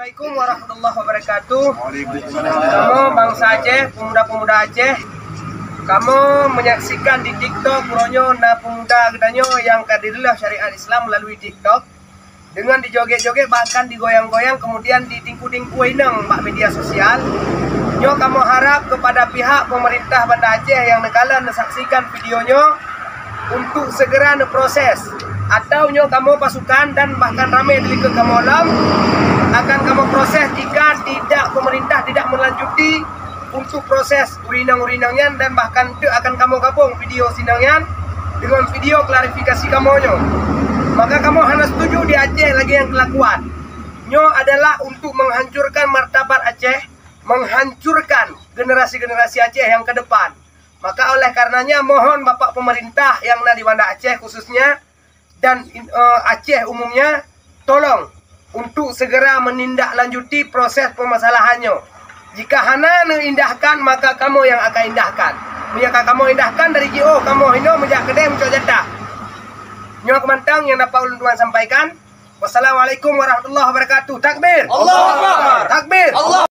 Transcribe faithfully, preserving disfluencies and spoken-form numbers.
Assalamualaikum warahmatullahi wabarakatuh. Kamoe bansa Aceh, pemuda-pemuda Aceh, kamoe menyaksikan di TikTok uroe nyoe na pemuda geutanyoe nyang ka direuleuh syariat Islam melalui TikTok. Dengan dijoget-joget, bahkan digoyang-goyang, kemudian ditingku-tingku inong bak media sosial. Nyoe kamoe harap kepada pihak pemerintah Banda Aceh nyang neukalon neusaksikan video nyoe untuk segera neuproses, atau nyoe kamoe pasukan dan bahkan ramé di likot kamoe lom akan kamoe proses jika tidak, pemerintah tidak melanjuti untuk proses urinang-urinang nyan, dan bahkan teuk akan kamoe gabong video sinang nyan dengan video klarifikasi kamoe nyoe. Maka kamoe hana setuju di Aceh lagée nyang kelakuan. Nyoe adalah untuk menghancurkan martabat Aceh, menghancurkan generasi-generasi Aceh yang ke depan. Maka oleh karenanya mohon Bapak pemerintah yang na di Banda Aceh khususnya dan, eh, Aceh umumnya, tolong untuk segera menindaklanjuti proses permasalahan nyoe. Jika hana neuindahkan, maka kamoe yang akan indahkan. Meunyoe ka kamoe indahkan dari jiôh, kamoe hinoe meujak keudeh meucok jatah. Nyoe keumantang nyang dapat ulôn tuan sampaikan. Wassalamualaikum warahmatullahi wabarakatuh. Takbir! Allahu Akbar! Takbir! Allah